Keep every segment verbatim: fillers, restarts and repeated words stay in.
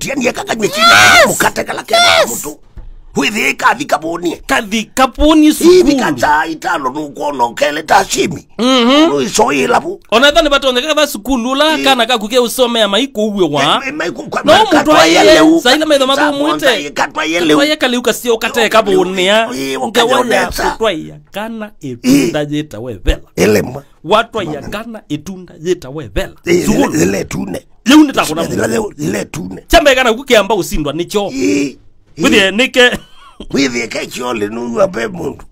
Tiani eka kanywe chini. Yes! Mukate kala kena mutu. Wĩthĩe kathi kavũnie. Kathi kavũnie sukulu. Ivika saa itano nũkwona ũkele ta shimi. Mhm. Nũisoĩla vu. Ona ethani vatonyeka va sukulu ũla kana kaku ke ũsomea maikũuĩwa. No mũtwaĩe saa ila maitho mathũmwĩte. Katwaĩe lĩu kasio kate kavũnĩa. Ngewa ya kũtwaĩa kana ĩtunda yĩtawe vela. Ĩlĩmwa. Watwaĩa kana ĩtunda yĩtawe vela. Sukulu. Ĩla ĩtune. Yĩu nĩ ta kũna mũndũ. Ĩla ĩtune. Kyambe kana ku kĩamba ũsindwa nĩkyo. Ĩĩ. Wĩthĩe nĩke. Wĩthĩe ke kyole nũua ve mũndũ.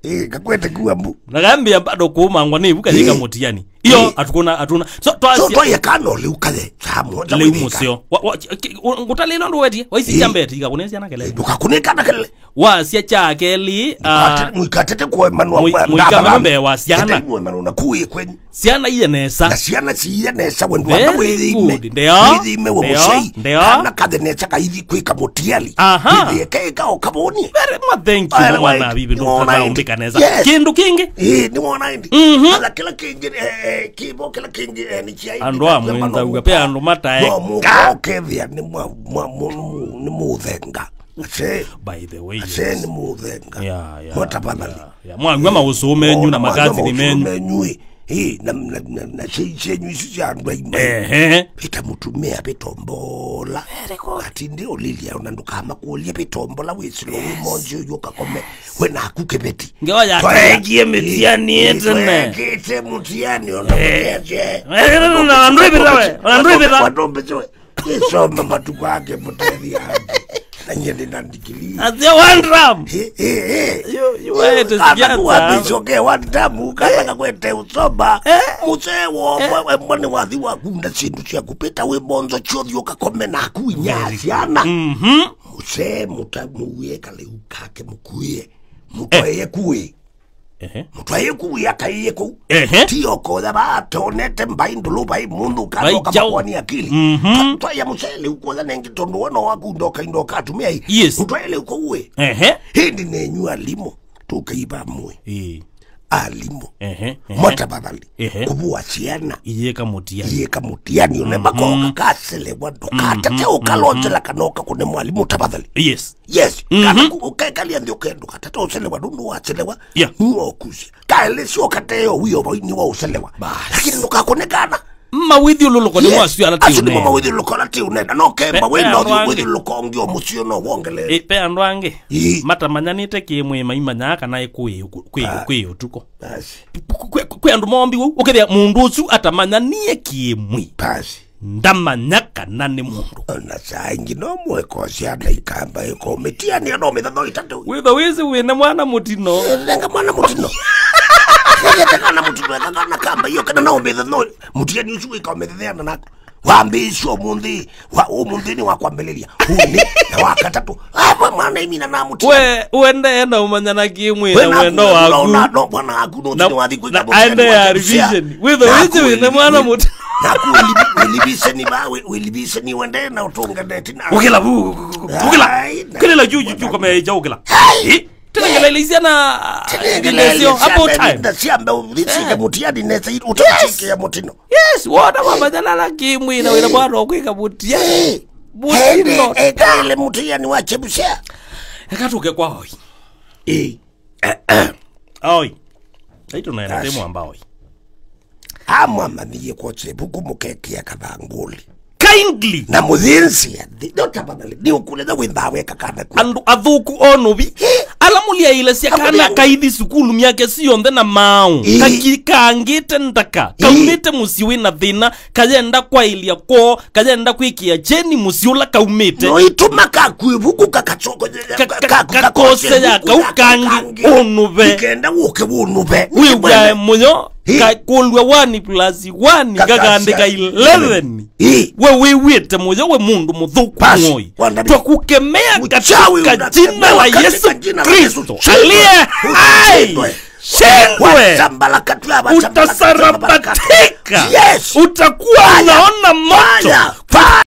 Ĩĩ, kakwete kuwa mbu. Na kambĩa bado kũũmangwa nĩ ivuka yĩka mũtiani. Iyo atukuna atuna. So twasya. So twaye kana lĩu kaye. Saa moja lĩu mũseo. Wa- wa- ki- u- ngũtalĩla ũndũ wetie. Waisi kyambe tiga kũnĩa syana kelele. Ndũkakũnĩka na kelele. Wasya kya kelĩ, ah, mũikatete kuemanwa mũi- mũikamano mbee wa syana. Kuemanwa na kuĩ kwenyu. Syana iye nesa. Na syana siiye nesa wendo wa wĩthime. Very good. Ndio. Wĩthime we mũsyai. Ndio. Kana kathe nesa kaithi kwĩka mũtiani. Aha. Wĩthĩe keka ũkavũnie. Very much, thank you. Mwana bibi, ndũkathaũmbĩka nesa. Yes. Kĩndũ kĩngĩ. Ĩĩ, nĩ wona ĩndĩ. Mhm. Ala kĩla kĩngĩ, eh, eh, kĩvo kĩla kĩngĩ, eh, nĩ kya andũ amwendaw'a pe andũ mataeka. No mũkokethĩa nĩ mwa- mwa- mũ- nĩ mũthenga. Ase. By the way, ase yes. Nĩ mũthenga. Yeah, yeah, mwa tafadhali. Yeah, yeah. Mwanywa maũsũũ menyu na makazi nĩ menyu. Menyu ĩ. Ĩ, na, na, na, na cei cyenyu isu cia andũ aima. Ehe. Pita mũtumĩa, pita ombola. Very good. Ati ndi ũlilia ona ndũkamakũlye pita ombola wĩsilo wĩ monzi ũyũ ũkakome. We naku kĩveti. Ngewa ya twaekie mĩtiani ĩ tene. Twaekĩte mũtiani ona mũtiani. Eh, no, no, no, andũ ĩvĩta we. Andũ ĩvĩta. Andũ ĩvĩta. Ĩsoma matukũ ake mũtethi ake. Na nyie ndĩ na ndigiri. Ase one drum. Ĩ, ĩ, ĩ. You, you were to get that. Wambĩcoke one drum, kana kakwete ũsoma. Eh? Mũsee wo, eh? Mwe, mwe nĩ wathi wakunda syĩndũ sya kũpĩta wĩ monzo syothi ũkakome naku inya syana. Mhm. Mũsee mũta mũue kalĩu kake mũkuĩe. Mũtwaĩe kuĩ. Ehe. Mũtwaĩe kũu yakaĩe kũu. Ehe. Ti okoya vatonete mbai ndũlũ vai mũndũ ũkanoka makwani akili. Mhm. Twaĩa mũsele ũkuoya nengi tondũ wona waku ndoka indoka atumia ĩ. Yes. Mũtwaĩe kũu ĩ. Ehe. Hindi nenyu alimũ. Tũkai vamwe. Ĩĩ. Alimũ. Ehe, ehe. Mwa tafadhali. Ehe. Kũvua syana. Iyĩka mũtiani. Iyĩka mũtiani. One makoka kaselewa ndũkatete ũkalotela kana ũkakũne mwalimũ tafadhali. Yes. Yes. Mhm. Kana ku- ũkekalia nthĩ ũkendũka tata ũselewa nũndũ waselewa. Yeah. Nĩwokusia kaelesya ũkateo wio vaini wa ũselewa. Bas. Lakini ndũkakũne kana. Mawĩthyũlũlũko nĩ mwasio ala ti ũnene. Asu nĩmo mawĩthyũlũlũko ala ti ũnene. No kemba wĩna ũthyũlũlũko ũngĩ o mũsio no wongelee. Pe andũ angĩ. Ii. Matamanyanĩte kĩmwĩ maimanyaa kana kwĩ kwĩ- kwĩ ũtukũ. Basi. Kwĩ- kwĩ- kwĩ andũ mombi ũu ũkethĩa mũndũ ũsu atamanyanie kĩmwĩ. Basi. Ndamanya kana nĩ mũndũ. Ona saa ingĩ no mweka syana ikamba ĩkomĩtiania no mĩthano ĩtatũ. Wĩtho wĩsĩ wĩne mwana mũtino. Nenga mwana mũtino. Nenga mwana mũtino, eka kana kamba iyo kana no mĩthano mũtiani ũsu wĩkomĩthetheana nako. Wambĩĩsyo ũmũnthĩ, wa ũmũnthĩ nĩ wa kwambĩlĩlya. Ũnĩ na wa katatũ. Amwe mwana imina na mũtiani. We uendee na ũmanyana kĩmwĩ na wendo waku. No bwana waku no tini wathi kwĩka mũtiani aende ya revision. Wĩtho wĩsĩ wĩne mwana mũtino. Naku wĩlibiseni ba wĩlibiseni wende na ũtũnga ndeti na. Ũkĩla bu. Ũkĩla. Ai, na- Kĩlĩla juu juu juu kama ya ũkĩla. Ai. Tenengeleile isyana. Tenengeleile isyana about time. Nda siambe uthike mũtiani nesa utachike ya mũtino. Yes, wona mama jalala kimwina wĩna bwana kwĩka mũtiani. Mũtino. Ekaile mũtiani wa chebusha. Ekatuke kwa oi. Eh. Oi. Aito na ende mwamba oi. Amwamanyie kwose vuku mũkekĩa kathangũlĩ. Kindly. Na mũthĩnzĩa nthĩ. No tafadhali, nĩ ũkũlĩtha wĩthaa weka kana kũ. Andũ athũku o nũvi. Ala mũliaĩlasya kana kaithi sukulu myake syonthe na maaũ. Ĩĩ. Kaki- kaangĩte ndaka. Ĩĩ. Kaumĩte mũsyĩ wĩna thĩna. Kayenda kwaĩlya kwoo. Kayenda kwĩkĩa kyeni mũsyĩ ũla kaumĩte. No itũma kaku ĩvuku kakasoko- Ka- ka- ka- kakosea kau kangĩ ũnũve. Ikenda wũke wũnũve. Wĩw'ae mũyo. Ĩ. Kakũlw'a one plus one kakandĩka eleven. Ĩ. We wĩw'ĩte mũyo we mũndũ mũthũku mũoi. Twakukemea katika jina la Yesu Kristo aliye hai. Shindwe. Utasarabatika. Utakuwa unaona moto.